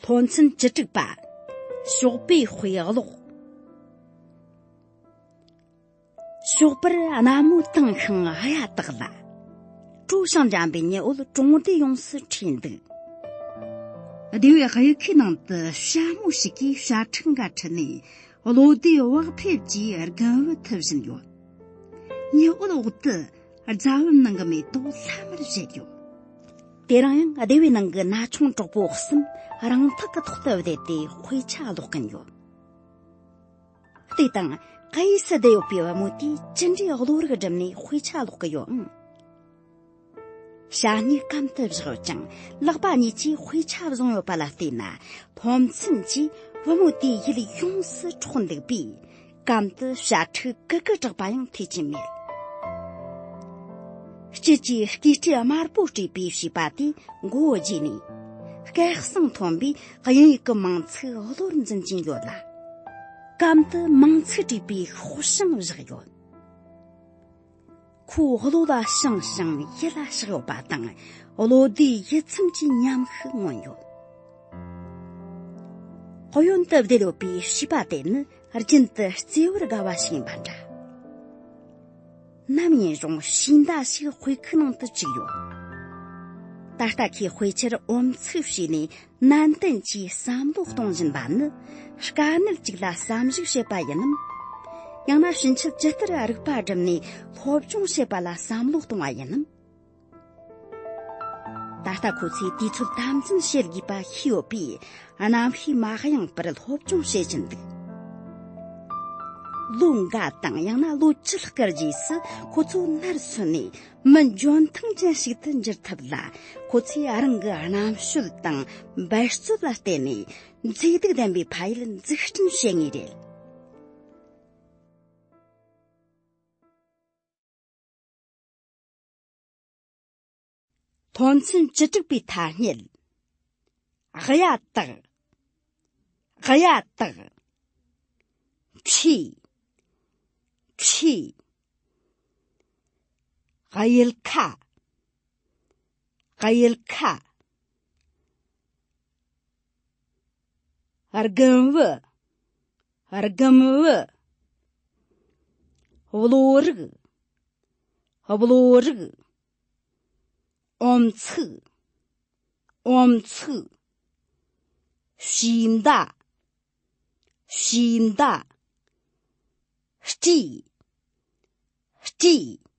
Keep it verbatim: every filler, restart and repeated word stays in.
སློབ་ཚན་བཅུ་དྲུག་པ། ཞོགས་པའི་དཔེ་ཀློག་ཞོགས་པར་གནའ་མོའི་ཏང་ཤིང་གཡའ་དག་ལ། དྲོ་ཞིང་འཇམ་པའི་ཉི་འོད་གྲོང་སྡེ་ཡོངས་སུ་འཁྲིགས་འདུག་སྡེ་བའི་གཡུལ་ཁའི་ནང་དུ་བྱ་མོ་ཞིག་གིས་བྱ་ཕྲུག་འགའ་ཁྲིད་ནས། བློ་བདེའི་བག་ཕེབས་ཀྱིས་རྒན་བུ་འཐུ་བཞིན་ཡོད། ཉི་འོད་འོག་ཏུ་རྫ་བུམ་ནང་གི་མེ་ཏོག་ལྷམ་མེར་བཞད་ཡོད། དེ་རིང་ཡང་སྡེ་བའི་ནང་གི་ན་ཆུང་གྲོགས་པོ་གསུམ་རང་ཐག་གི་ཐོག་ཏུ་བསྡད་དེ་དཔེ་ཆ་ཀློག་གིན་ཡོད། དེ་དང་གཡས་སུ་བསྡད་ཡོད་པའི་བུ་མོ་དེས་ཅི་འདྲའི་བློ་རིག་སྒྲིམ་ནས་དཔེ་ཆ་ཀློག་གི་ཡོད་ཨང་། ཞྭ་སྨྱུག་གམ་དུ་བཞག་ཡོད་ཅིང་། ལག་པ་གཉིས་ཀྱིས་དཔེ་ཆ་བཟུང་ཡོད་པ་ལ་བལྟས་ན། སློབ་ཚན་གྱིས་བུ་མོ་དེའི་ཡིད་ཡོངས་སུ་འཕྲོག་འདུག་པས། གམ་དུ་བྱ་ཕྲུག་ཀི་ཀི་གྲགས་པ་ཡང་ཐོས་ཀྱིན་མེད། དཀྱིལ་གྱི་སྐེ་སྤྲེལ་དམར་པོ་སྤྲས་པའི་བྱིས་པ་དེས་མགོ་བོ་བརྗེས་ནས། སྐད་གསང་མཐོན་པོས་དབྱིན་ཡིག་གི་མིང་ཚིག་བློར་འཛིན་གྱིན་ཡོད་ལ། གམ་དུ་མིང་ཚིག་བྲིས་པའི་ཤོག་བྱང་བཞག་ཡོད། ཁོའི་བློ་ལ་བྱང་ཞིང་ཡིད་ལ་བཞག་ཡོད་པ་དང་། བློ་བདེའི་ཡིད་ཚིམ་གྱི་ཉམས་ཤིག་མངོན་ཡོད། གཡོན་དུ་བསྡད་ཡོད་པའི་བྱིས་པ་དེ་ནི་རྒྱུན་དུ་བརྩེ་བར་དགའ་བ་ཞིག་ཡིན་པ་འདྲ། ནམ་ཡིན་རུང་ཕྱི་མདའ་ཞིག་དཔེ་ཁུག་ནང་དུ་བཅུག་ཡོད། ད་ལྟ་ཁོས་དཔེ་ཆར་ཨོམ་ཚིག་བྱས་ནས། ནན་ཏན་གྱིས་བསམ་བློ་གཏོང་བཞིན་པ་ནི། དཀའ་གནད་ཅིག་ལ་བསམ་གཞིག་བྱེད་པ་ཡིན་ནམ། ཡང་ན་ཕྱིན་ཆད་ཇི་ལྟར་རིག་པ་བསྒྲིམས་ནས་སློབ་སྦྱོང་བྱེད་པ་ལ་བསམ་བློ་གཏོང་བ་ཡིན་ནམ། ད་ལྟ་ཁོ་ཚོས་དུས་ཚོད་དམ་འཛིན་བྱེད་དགོས་པ་ཤེས་ཡོད་པས། རྣམ་ཤེས་མ་གཡེང་བར་སློབ་སྦྱོང་བྱེད་བཞིན་འདུག་ལོ་འགའ་དང་ཡང་ན་ལོ་བཅུ་ལྷག་གི་རྗེས་སུ་ཁོ་ཚོ་ནར་སོན་ནས། མི་འཇོན་ཐང་ཅན་ཞིག་ཏུ་འགྱུར་ཐུབ་ལ། ཁོ་ཚོས་རང་གི་རྣམ་དཔྱོད་དང་འབད་རྩོལ་ལ་བརྟེན་ནས་མཛེས་སྡུག་ལྡན་པའི་ཕ་ཡུལ་འཛུགས་སྐྲུན་བྱེད་ངེས་རེད། སློབ་ཚན་བཅུ་དྲུག་པའི་ཐ་སྙད། གཡའ་དག་གཡའ་དག་འཁྲིས། འཁྲིས། གཡུལ་ཁ་གཡུལ་ཁ་རྒན་བུ་རྒན་བུ་བློ་རིག་བློ་རིག་ཨོམ་ཚིག་ཨོམ་ཚིག་ཕྱི་མདའ་ཕྱི་མདའ་སྤྲེའུ་སྤྲེའུ